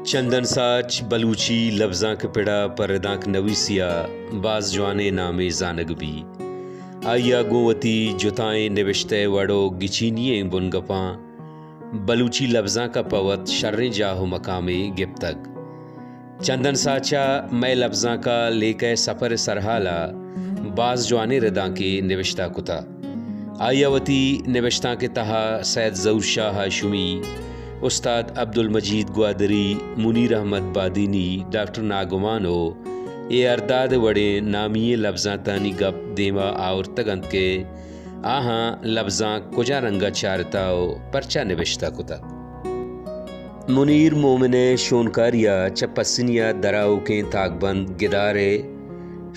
چندن ساچ بلوچی لبزانک ءِ پڑ ءَ پہ ردانک نویسی ءَ باز جوانیں نامے زانگ بی۔ آئی ءَ گوں وتی جتائیں نبشتہ ءِ وڑ ءُ گچینی ئیں بنگپاں بلوچی لبزانک ءَ پہ وت شریں جاہ ءُ مقامے گپتگ۔ چندن ساچ ءَ مئے لبزانک ءِ لیکہ ءِ سپر ءِ سرحال ءَ باز جوانیں ردانکے نبشتہ کتہ۔ آئی ءَ وتی نبشتانک ءِ تہا سید ظہور شاہ ہاشمی، استاد عبدالمجید گوادری، منیر احمد بادینی، ڈاکٹر ناگمان ءُ اے ارداد ءِ وڑیں نامی ئیں لبزانتانی گپ دیم ءَ آورتگ انت کہ آہاں لبزانک کجا رنگ ءَ چارتہ ءُ پرچا نبشتہ کتگ۔ منیر مومن ءِ شونکاری ءَ چہ پسنی ءَ درآؤکیں تاکبند گدار ءِ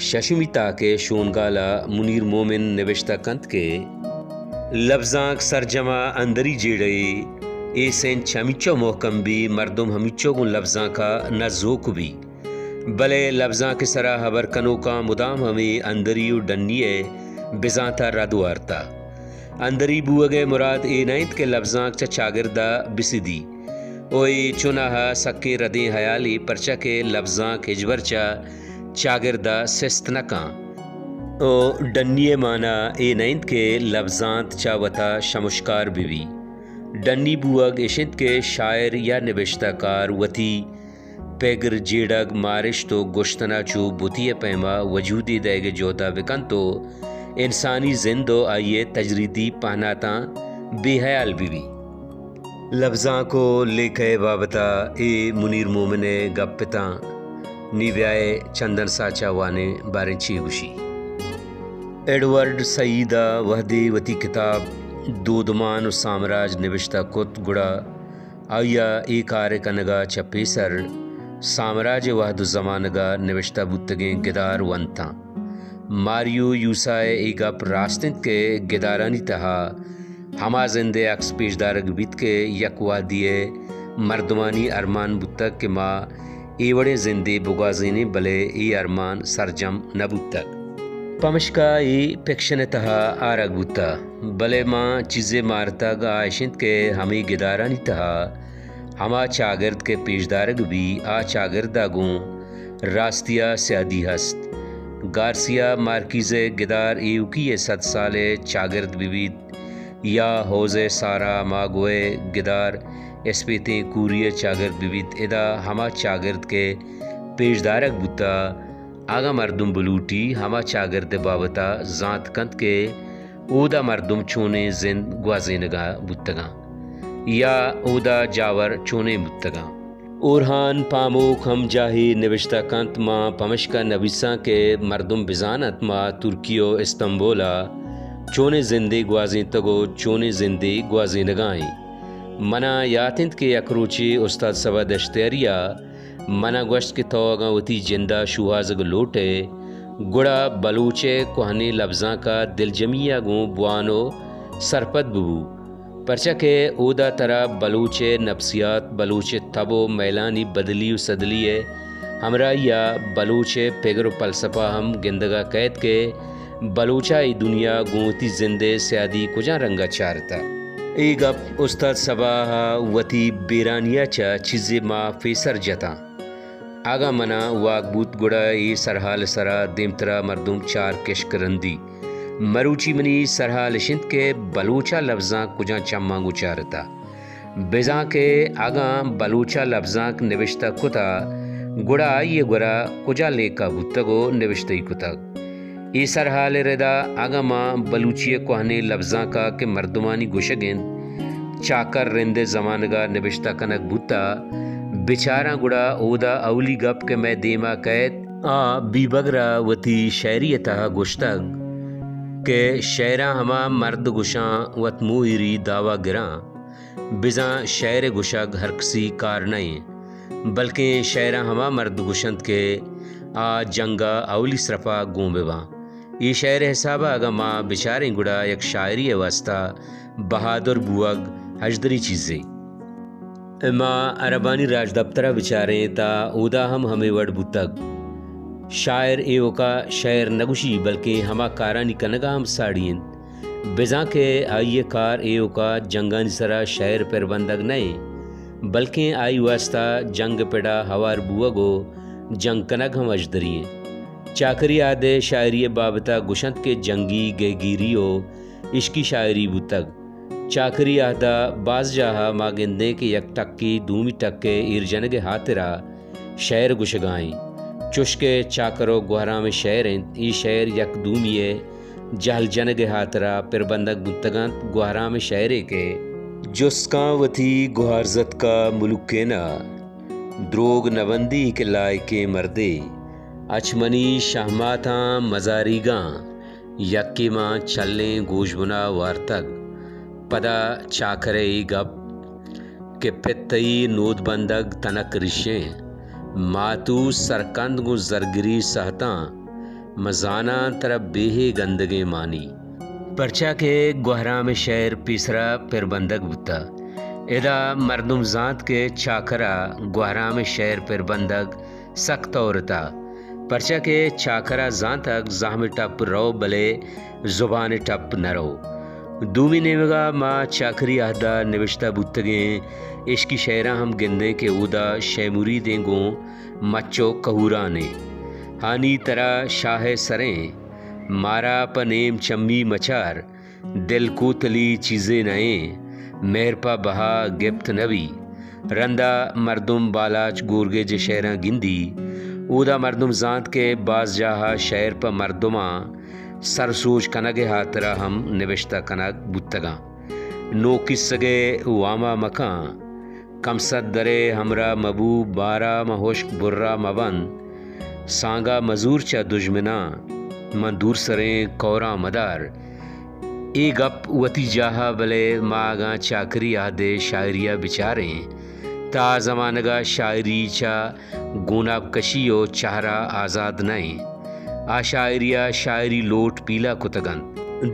ششمی تاک ءِ شونگال ءَ منیر مومن نبشتہ کنت کہ لبزانک سرجم ءَ اندری جیڑہے، اے سنچ ہمینچو مہکم بی، مردم ہمینچو گوں لبزانک ءَ نزوک بی۔ بلے لبزانک ءِ سرا ہبر کنوکاں مدام ہمے اندری ءُ ڈنی ءِ بزانت ءَ رد وارتہ۔ اندری بوگ ءِ مراد اے نہ انت کہ لبزانک چہ چاگرد ءَ بسدی۔ ءُ اے چوناہا سکیں ردیں ہیالے، پرچا کہ لبزانک ہچبر چہ چاگرد ءَ سست نہ کن۔ ءُ ڈنی ءِ مانا اے نہ انت کہ لبزانت چہ وتا شمشکار بہ بی۔ ڈنی بوگ اش انت کہ شاعر یا نبشتہ کار وتی پگر، جیڑگ، مارشت ءُ گوشتن ءَ چو بتی ءِ پیما وجودے دئیگ ءِ جہد ءَ بہ کنت ءُ انسانی زند ءُ آئی ءِ تجریدی پہناتاں بے ہیال بہ بی۔ لبزانک ءُ لیکہ ءِ بابت ءَ اے منیر مومن ءِ گپ اتاں۔ نی بیائے چندن ساچ ءَ وانیں باریں چے گوشی۔ ایڈورڈ سعید ءَ وہدے وتی کتاب دودمان ءُ سامراج نبشتہ کت، گڑا آئی ءَ اے کار ءِ کنگ ءَ چہ پیسر سامراج ءِ وہد ءُ زمانگ ءَ نبشتہ بوتگیں گدار ونتاں۔ ماریو یوسا ءِ اے گپ راست انت کہ گدارانی تہا ہما زند ءِ عکس پیش دارگ بیت کہ یک وہدی ءِ مردمانی ارمان بوتگ کہ ما اے وڑیں زندے بگوازینیں، بلے اے ارمان سرجم نہ بوتگ۔ پمشکا اے فکشن ءِ تہا آرگ بوتہ، بلے ما چیزے مارتگ، آ اش انت کہ ہمے گدارانی تہا ہما چاگرد کہ پیش دارگ بی، آ چاگرد ءَ گوں راستی ءَ سیادی ہست۔ گارسیا مارکیز ءِ گدار ایوکی ءِ صد سال ءِ چاگرد بہ بیت، یا حوض ءِ سارا ماگو ءِ گدار اسپیتیں کوری ءِ چاگرد بہ بیت، ادا ہما چاگرد کہ پیش دارگ بوتہ، اگاں مردم بلوٹی، ہما چاگرد ءِ بابت ءَ زانت کنت کہ اودا مردم چونیں زند گوازینگ ءَ بوتگاں یا اودا جاور چونیں بوتگاں۔ اورہان پاموک ہم جاہے نبشتہ کنت، ما پمشکا نبیساں کہ مردم بزان انت ما ترکی ءُ استنبول ءَ چونیں زندے گوازینتگ ءُ چونیں زندے گوازینگ ءَ ایں۔ منا یات انت کہ یک روچے استاد صبا دشتیاری ءَ منا گوشت کہ تو اگاں وتی جند ءَ شوہازگ لوٹ ئے، گڑا بلوچ ءِ کوہنیں لبزانک ءَ دلجمی ءَ گوں بوان ءُ سرپد بہ بو، پرچا کہ اودا ترا بلوچ ءِ نفسیات، بلوچ ءِ تب ءُ میلانی بدلی ءُ سدلی ءِ ہمراہی ءَ بلوچ ءِ پگر ءُ پلسپہ ہم گندگ ءَ کئیت کہ بلوچ ءَ اے دنیا گوں وتی زند ءِ سیادی کجام رنگ ءَ چارتہ۔ اے گپ استاد صبا ءَ وتی بیرانی ءَ چہ چیزے ماہ پیسر جتاں۔ اگاں منا واک بوت، گڑا اے سرحال ءِ سرا دیمتر ءَ مردم چار کشک رندی۔ مروچی منی سرحال اش انت کہ بلوچ ءَ لبزانک کجام چماں گوں چارتہ۔ بزاں کہ اگاں بلوچ ءَ لبزانک نبشتہ کتہ، گڑا آئی ءِ گورا کجا لیکہ بوتگ ءُ نبشتہی کتگ؟ اے سرحال ءِ ردا اگاں ما بلوچی ءِ کوہنیں لبزانک ءَ کہ مردمانی گوشگ انت، چاکر رند ءِ زمانگ ءَ نبشتہ کنگ بوتہ، بچاراں، گڑا اودا اولی گپ کہ مئے دیم ءَ کئیت، آ بیبگر ءَ وتی شئیری ءِ تہا گوشتگ کہ شئیراں ہما مرد گوشاں وت موہری داوا گراں۔ بزاں شئیر ءِ گوشگ ہرکسی کار نہ انت، بلکیں شئیراں ہما مرد گوش انت کہ آ جنگ ءَ اولی سرپ ءَ گون بہ باں۔ اے شئیر ءِ حساب ءَ اگاں ما بچاریں، گڑا یک شاعرے ءِ واستہ بہادر بوگ ہژدری چیزے۔ ما عربانی راجدپتر ءَ بچاریں، تہ اودا ہم ہمے وڑ بوتگ۔ شاعر ایوک ءَ شئیر نہ گوشی، بلکیں ہما کارانی کنگ ءَ ہم ساڑی انت۔ بزاں کہ آئی ءِ کار ایوک ءَ جنگانی سرا شئیر پر بندگ نہ انت، بلکیں آئی واستا جنگ ءِ پڑا ہوار بوگ و جنگ کنگ ہم اژدری انت۔ چاکری عہد ءِ شاعری ءِ بابت ءَ گوشنت کہ جنگی گہگیری و عشقی شاعری بوتگ۔ چاکری عہد ءَ باز جاہ ءَ ما گندیں کہ یک ٹکے دومی ٹک ءِ ایر جنگ ءِ ہاترا شئیر گوشگا ایں۔ چوش کہ چاکر و گوہرام ءِ شئیر انت، اے شئیر یک دومی ءِ جہل جنگ ءِ ہاترا پربندگ بوتگ انت۔ گوہرام ءِ شئیرے کہ جست کاں وتی گوہارزتک ءَ ملوکین ءَ، دروگ نہ بندی کہ لائکیں مردے، اچ منی شہماتاں مزاریگاں، یکے ماں چلیں گوشبنا وارتگ۔ پدا چاکر ءِ اے گپ کہ پت تئی نود بندگ تنک ریشیں، ماتو سرکند گوں زرگری سہتاں، من زاناں ترا بیہے گندگیں مانی۔ پرچا کہ گوہرام ءِ شئیر پیسرا پربندگ بوتہ۔ ادا مردم زانت کہ چاکر ءَ گوہرام ءِ شئیر پربندگ سک تورتہ، پرچا کہ چاکر ءَ زانتگ زہم ءِ ٹپ رو بلے زبان ءِ ٹپ نہ رو۔ دومی نیمگ ءَ ما چاکری عہد ءَ نبشتہ بوتگیں عشقی شئیراں ہم گندیں کہ اودا شے مریدیں گوں مچ و کہورانیں۔ ہانی ترا شاہ ءِ سریں، مارا پہ نیم چمی مچار، دل کوتلی چیزے نہ ایں، مہر پہ بہا گپت نہ بی۔ رندا مردم بالاچ گورگیج ءِ شئیراں گندی، اودا مردم زانت کہ باز جاہ ءَ شئیر پہ مردماں سر سوج کنگ ءِ ہاترا ہم نبشتہ کنگ بوتگاں۔ نوں کسگ ءِ واما مکاں، کمسد درے ہمراہ مبو، بارا مہ ہشک برا مبند، سانگا مزور چہ دژمناں، من دور سریں کوراں مدار۔ اے گپ وتی جاہ ءَ، بلے ما اگاں چاکری عہد ءِ شاعری ءَ بچاریں، تہ آ زمانگ ءَ شاعری چہ گوناب کشی و چہر ءَ آزاد نہ انت۔ آ شاعری ءَ شاعری لوٹ پیلہ کتگ انت۔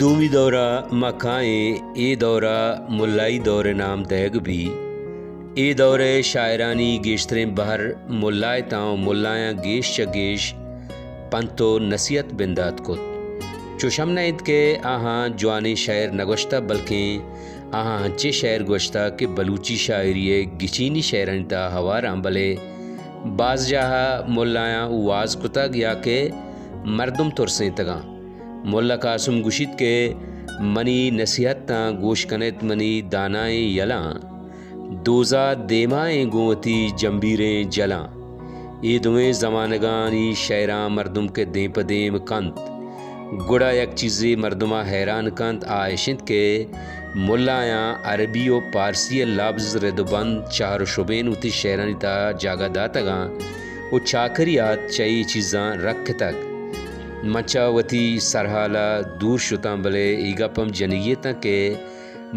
دومی دور ءَ ما کائیں، اے دور ءَ ملائی دور ءِ نام دئیگ بی۔ اے دور ءِ شاعرانی گیشتریں بہر ملا اتاں و ملایاں گیش چہ گیش پنت و نصیحت بندات کت۔ چوش ہم نہ انت کہ آہاں جوانیں شئیر نہ گوشتہ، بلکیں آہاں انچیں شئیر گوشتہ کہ بلوچی شاعری ءِ گچینی شئیرانی تہا ہواراں، بلے باز جاہ ءَ ملایاں واز کتگ یا کہ مردم ترسینتگاں۔ ملا قاسم گوشیت کہ منی نصیحتاں گوش کن ات منی دانائیں یلاں، دوزا دیمائیں گوں وتی جمبیریں جلاں۔ اے دوئیں زمانگانی شئیراں مردم کہ دیم پہ دیم کنت، گڑا یک چیزے مردماں حیران کنت، آ اش انت کہ ملایاں عربی و پارسی ءِ لبز، رد و بند، چہر و شبین وتی شئیرانی تہا جاگہ داتگاں و چاکری عہد چہ اے چیزاں رکتگ۔ من چہ وتی سرحال ءَ دور شتاں، بلے اے گپ ہم جنگی اتاں کہ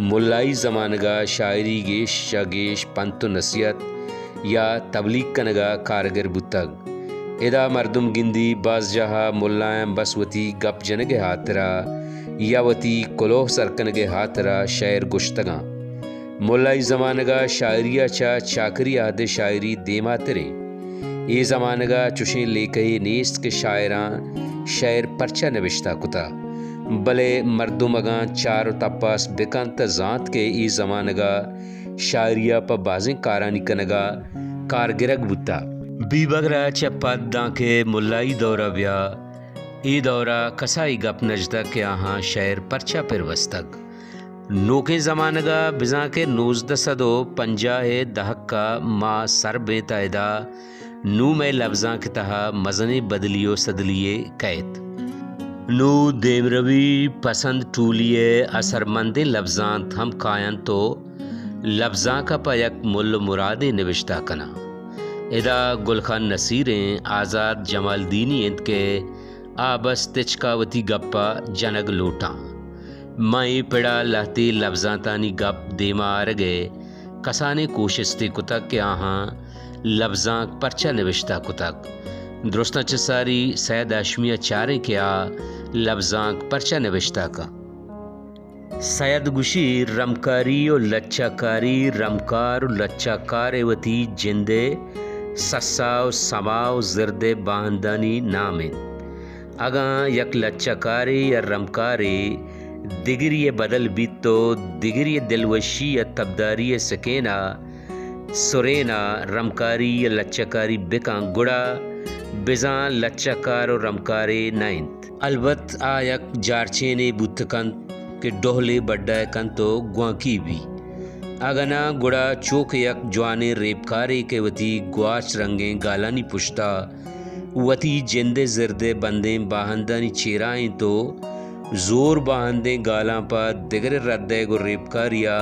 ملائی زمانگ ءَ شاعری گیش چہ گیش پنت و نصیحت یا تبلیغ کنگ ءَ کارگر بوتگ۔ ادا مردم گندی باز جاہ ءَ ملایاں بس وتی گپ جنگ ءِ ہاترا یا وتی کلوہ سر کنگ ءِ ہاترا شئیر گوشتگاں۔ ملائی زمانگ ءَ شاعری ءَ چہ چاکری عہد ءِ شاعری دیماتریں۔ اے زمانگ ءَ چشیں لیکہے نیست کہ شاعراں شئیر پرچہ نبشتہ کتہ، بلے مردم اگاں چار و تپاس بکنت تہ زانت کہ اے زمانگ ءَ شاعری ءَ پہ بازیں کارانی کنگ ءَ کار گرگ بوتہ۔ بیبگر ءَ چہ پد دانکہ ملائی دور ءَ بیا، اے دور ءَ کسا اے گپ نجتگ کہ آہاں شئیر پرچہ پر بستگ۔ نوکیں زمانگ ءَ بزاں کہ نوزدہ سد و پنجاہ ءِ دہک ءَ ما سر بیں تہ ادا نوں مئے لبزانک ءِ تہا مزنیں بدلی و سدلی یے کئیت۔ نوں دیمروی پسند ٹولی ءِ اثرمندیں لبزانت ہم کاینت و لبزانک ءَ پہ یک مل و مرادے نبشتہ کناں۔ ادا گل خان نصیریں، آزات جمالدینی انت کہ آ بس تچک ءَ وتی گپ ءَ جنگ لوٹاں۔ من اے پڑ ءَ لہتے لبزانتانی گپ دیم ءَ آرگ ءِ کسانیں کوشستے کتگ کہ آہاں لبزانک پرچہ نبشتہ کتگ۔ درستاں چہ ساری سید ہاشمی ءَ چاریں کہ آ لبزانک پرچہ نبشتہ کنت۔ سید گوشی، رمکاری و لچہ کاری، رمکار و لچہ کار ءِ وتی جند ءِ سسا و سما و زرد ءِ باہندانی نام انت۔ اگاں یک لچہ کارے یا رمکارے دگری ءِ بدل بیت و دگری ءِ دلوشی یا تبداری ءِ سکین ءَ سرین ءَ رمکاری یا لچہ کاری بہ کن، گڑا بزاں لچہ کار ءُ رمکارے نہ اِنت۔ البت آ یک جارچینے بوت کنت کہ ڈہلے بڈا کنت ءُ گوانکی بی۔ اگاں ناں، گڑا چو کہ یک جوانیں ریبکارے کہ وتی گواچ رنگیں گالانی پشتا وتی جند ءِ زرد ءِ بندیں باہندانی چیرا اِنت ءُ زور باہندیں گالاں پہ دگرے رد دئیگ ءُ ریبکاریا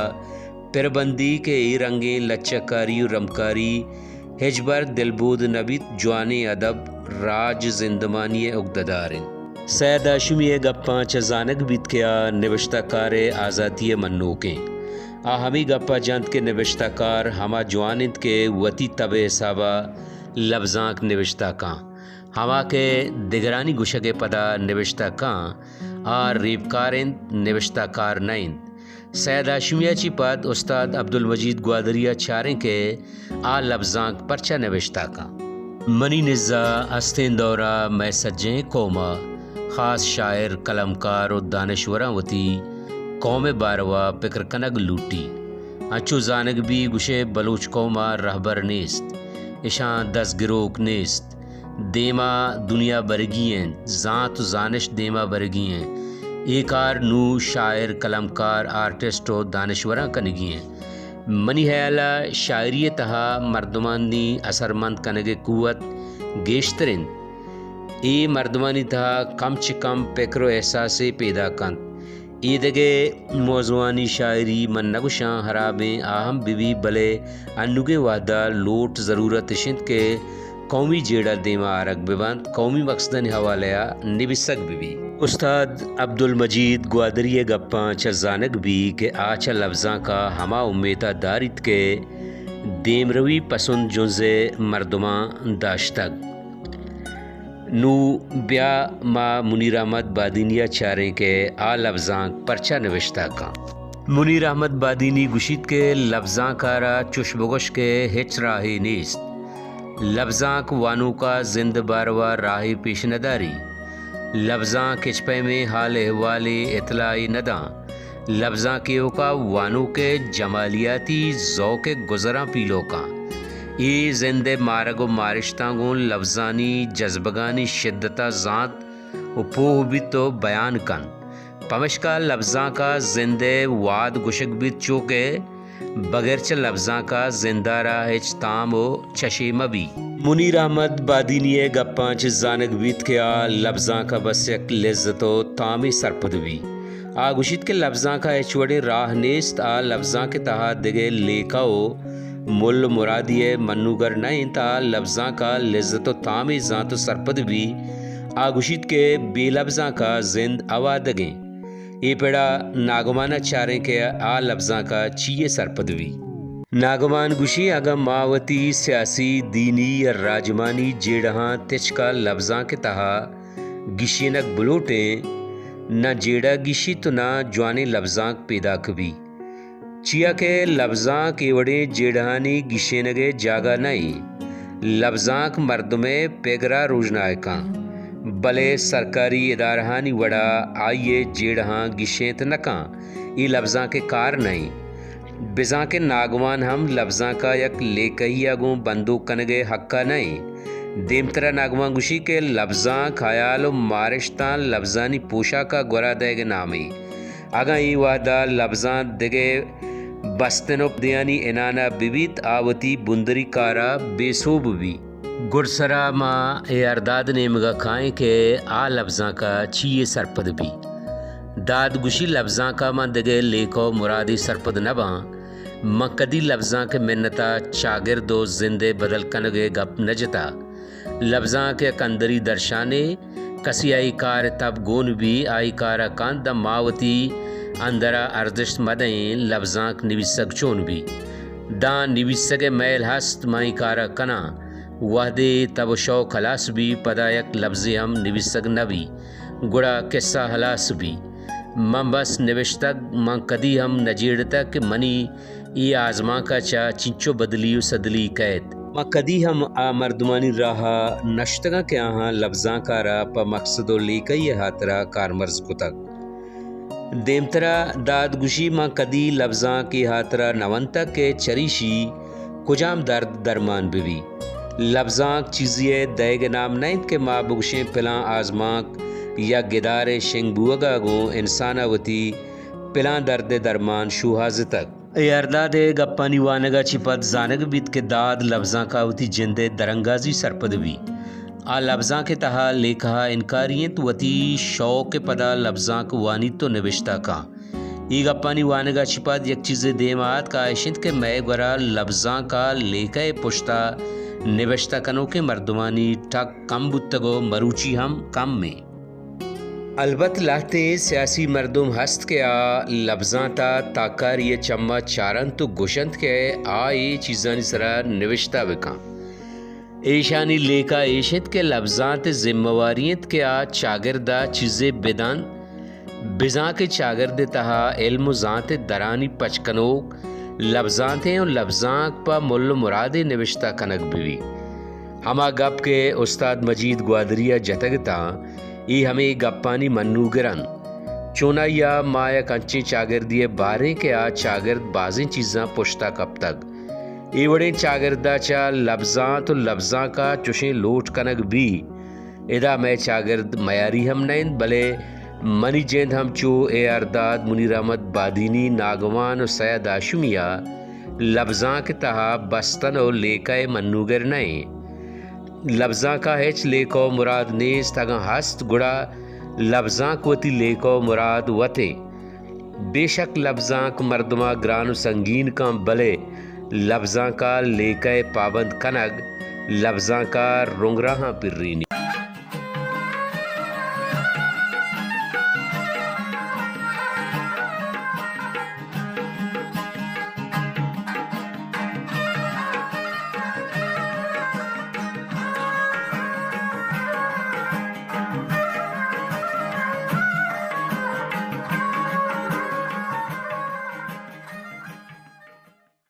پر بندی کہ اے رنگیں لچہ کاری ءُ رمکاری ہچبر دلبود نہ بیت، جوانیں ادب راج زندمانی ءِ اگدہ دار اِنت۔ سید ہاشمی ءِ گپاں چہ زانگ بیت کہ آ نبشتہ کار ءِ آزاتی ءِ منوک اِنت۔ آ ہمے گپ ءَ جنت کہ نبشتہ کار ہما جوان اِنت کہ وتی تب ءِ حساب ءَ لبزانک نبشتہ کن۔ ہما کہ دگرانی گوشگ ءِ پدا نبشتہ کن، آ ریبکار اِنت، نبشتہ کار نہ اِنت۔ سید ہاشمی ءَ چہ پد استاد عبدالمجید گوادری ءَ چاریں کہ آ لبزانک پرچا نبشتہ کن۔ منی نزا ہستیں دور ءَ مئے سجہیں قوم ءَ خاص شاعر، قلمکار ءُ دانشوراں وتی قوم ءِ باروا پکر کنگ لوٹی۔ انچو زانگ بی گوشے بلوچ قوم ءَ رہبر نیست، اشاں دزگروک نیست۔ دیما دنیا برگی اِنت، زانت ءُ زانشت دیما برگی اِنت۔ اے کار نوں شاعر، قلمکار، آرٹسٹ ءُ دانشوراں کنگی اِنت۔ منی ہیال ءَ شاعری ءِ تہا مردمانی اثرمند کنگ ءِ قوت گیشتر اِنت۔ اے مردمانی تہا کم چہ کم پکر ءُ احساسے پیدا کنت۔ اے دگہ موضوعانی شاعری من نہ گوشاں ہرابیں، آ ہم بہ بی، بلے انوگیں وہدا لوٹ ضرورت اش اِنت کہ قومی جیڑہ دیما آرگ بہ بنت، قومی مقصدانی حوالہ ءَ نبیسگ بہ بی۔ استاد عبدالمجید گوادری ءِ گپاں چہ زانگ بی کہ آ چہ لبزانک ءَ ہما امیت ءَ داریت کہ دیمروی پسند جنز ءِ مردماں داشتگ۔ نوں بیا ما منیر احمد بادینی ءَ چاریں کہ آ لبزانک پرچا نبشتہ کن۔ منیر احمد بادینی گوشیت کہ لبزانک ءَ را چش بگوش کہ ہچ راہے نیست۔ لبزانک وانوک ءَ زند ءِ باروا راہے پیش نہ داری۔ لبزانک ہچ پیمیں حال احوالے اطلاعے نہ داں۔ لبزانک ایوکا وانوک ءِ جمالیاتی ذوق ءِ گزراں پیلو کن۔ اے زند ءِ مارگ ءُ مارشتاں گوں لبزانی جزبگانی شدت ءَ زانت ءُ پوہ بیت ءُ بیان کنت۔ پمشکا لبزانک ءَ زند ءِ واد گوشگ بیت، چو کہ بغیر چہ لبزانک ءَ زند ءَ را ہچ تام ءُ چشے مہ بی۔ منیر احمد بادینی ءِ گپاں چہ زانگ بیت کہ آ لبزانک ءَ بس یک لذت ءُ تامے سرپد بی۔ آ گوشیت کہ لبزانک ءَ ہچ وڑیں راہ نیست، آ لبزانک ءِ تہا دگہ لیکہ ءُ مل ءُ مرادے ءِ منوگر نہ اِنت، آ لبزانک ءَ لذت ءُ تامے زانت ءُ سرپد بی۔ آ گوشیت کہ بے لبزانک ءَ زند اوادگیں۔ اے پڑا ناگمان ءَ چاریں کہ آ لبزانک ءَ چی یے سرپد بی۔ ناگمان گوشی، اگاں ما وتی سیاسی، دینی یا راجمانی جیڑہاں تچک ءَ لبزانک ءِ تہا گیشینگ بلوٹیں، نہ جیڑہ گیشیت ءُ نہ جوانیں لبزانک پیداک بی۔ چیا کہ لبزانک اے وڑیں جیڑہانی گیشینگ ءِ جاگہ نہ اِنت۔ لبزانک مردم ءِ پگر ءَ روژنائے کن، بلے سرکاری ادارہانی وڑا آئی ءِ جیڑہاں گیشینت نہ کن۔ اے لبزانک ءِ کار نہ اِنت۔ بزاں کہ ناگمان ہم لبزانک ءَ یک لیکہی ءَ گوں بندوک کنگ ءِ حق ءَ نہ اِنت۔ دیمترا ناگمان گوشی کہ لبزانک ہیال ءُ مارشتاں لبزانی پوشاک ءَ گورا دئیگ ءِ نامے۔ اگاں اے وہد ءَ لبزانک دگہ بستن ءُ پدیانی عنان ءَ بہ بیت، آ وتی بندری کار ءَ بے سوب بی۔ گڈسرا ما اے ارداد ءِ نیمگ ءَ کائیں کہ آ لبزانک ءَ چی یے سرپد بی۔ داد گوشی، لبزانک ءَ من دگہ لیکہ ءُ مرادے سرپد نہ باں۔ من کدی لبزانک ءِ منت ءَ چاگرد ءُ زند ءِ بدل کنگ ءِ گپ نہ جتا۔ لبزانک یک اندری درشانے، کسے ءَ اے کار ءِ تب گون بی، آ اے کار ءَ کنت، داں ما وتی اندر ءَ ارزشت مہ دئیں، لبزانک نبیسگ چون بی؟ داں نبیسگ ءِ میل ہست، من اے کار ءَ کناں۔ وہدے تب ءُ شوق ہلاس بی، پدا یک لبزے ہم نبیسگ نہ بی، گڑا کسہ ہلاس بی۔ من بس نبشتگ، من کدی ہم نہ جیڑتگ کہ منی اے آزمانک ءَ چہ چنچو بدلی ءُ سدلی کئیت۔ ما کدی ہم آ مردمانی راہ ءَ نہ شتگاں کہ آہاں لبزانک ءَ را پہ مقصد ءُ لیکہی ءِ ہاترا کارمرز کتگ۔ دیمترا داد گوشی، ما کدی لبزانک اے ہاترا نہ ونتگ کہ چریشی کجام درد درمان بہ بی۔ لبزانک چیزے ءِ دئیگ ءِ نام نہ انت کہ ما بگوشیں پلاں آزمانک یا گدارے شنگ بوگ ءَ گوں انسان ءَ وتی پلاں درد ءِ درمان شوہازتگ۔ اے ہرداد ءِ گپانی وانگ ءَ چہ پد زانگ بیت کہ داد لبزانک ءَ وتی جند ءِ درانگازی سرپد بی۔ آ لبزانک ءِ تہا لیکہ ءَ انکاری انت، وتی شوق ءِ پدا لبزانک وانیت ءُ نبشتہ کن۔ اے گپانی وانگ ءَ چہ پد یک چیزے دیم ءَ آتک، آ اش انت کہ مئے گورا لبزانک ءَ لیکہ ءِ پشت ءَ نبشتہ کنوکیں مردمانی ٹک کم بوتگ ءُ مروچی ہم کم انت۔ البت لہتیں سیاسی مردم ہست کہ آ لبزانت ءَ تاکاری ءِ چم ءَ چارنت ءُ گوشنت کہ آ اے چیزانی سرا نبشتہ بکن۔ ایشانی لیکہ ایش انت کہ لبزانت ءِ ذمہ واری انت کہ آ چاگرد ءَ چیزے بدنت، بزاں کہ چاگرد ءِ تہا علم ءُ زانت ءِ درانی پچ کنوک لبزانت انت ءُ لبزانک پہ مل ءُ مرادے نبشتہ کنگ بہ بیت۔ ہما گپ کہ استاد مجید گوادری ءَ جتگ اتاں، اے ہمے گپانی منوگر انت۔ چونائی ءَ ما یک انچیں چاگردے ءَ باریں کہ آ چاگرد بازیں چیزاں پشت ءَ کپتگ۔ اے وڑیں چاگرد ءَ چہ لبزانت ءُ لبزانک ءَ چشیں لوٹ کنگ بی۔ ادا مئے چاگرد میاری ہم نہ انت، بلے منی جند ہم چو اے ہرداد، منیر احمد بادینی، ناگمان ءُ سید ہاشمی ءَ لبزانک ءِ تہا بستن ءُ لیکہ ءِ منوگر نہ انت۔ لبزانک ءَ ہچ لیکہ ءُ مراد نیست، اگاں ہست گڑا لبزانک وتی لیکہ ءُ مراد وت انت۔ بے شک لبزانک مردم ءَ گران ءُ سنگین کن، بلے لبزانک ءَ لیکہ ءِ پابند کنگ لبزانک ءَ رنگراہاں پرینی۔